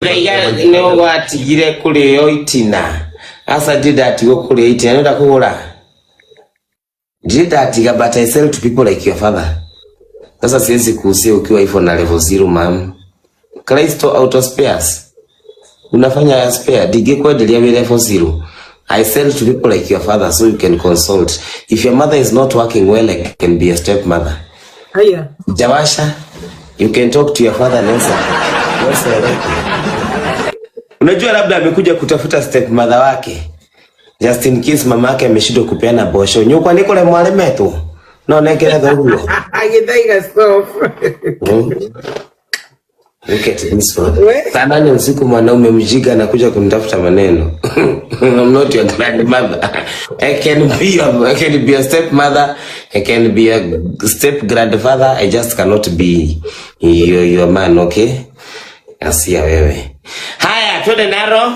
Ndaiga nĩ watigire kũrĩo itina. Aca ndirĩ ndatigwo kũrĩo itina. Nĩ ũrenda kũgũra? Ndirĩ ndatiga, but I sell to people like your father. Sasa siwezi kuusia ukiwa hivyo na level zero, mam. Kristo Auto Spares. Unafanya ya spare, ndingĩkwenderia wĩ level zero. I sell to people like your father so you can consult. If your mother is not working well, I can be a stepmother. Haya. Jawasha, you can talk to your father Nelson. Nelson. Unajua labda amekuja kutafuta stepmother wake. Just in case mama yake ameshindwa kupeana bosho. Nyukwa niko le mwalimetu. No nekere thoguo. Githaiga stop. Look at this one. We? Saa 8 usiku mwanaume mjinga anakuja kunitafuta maneno. I'm not your grandmother. I can be a stepmother. I can be a step grandfather. I just cannot be your man, okay? Asia wewe. Haya, twende naro.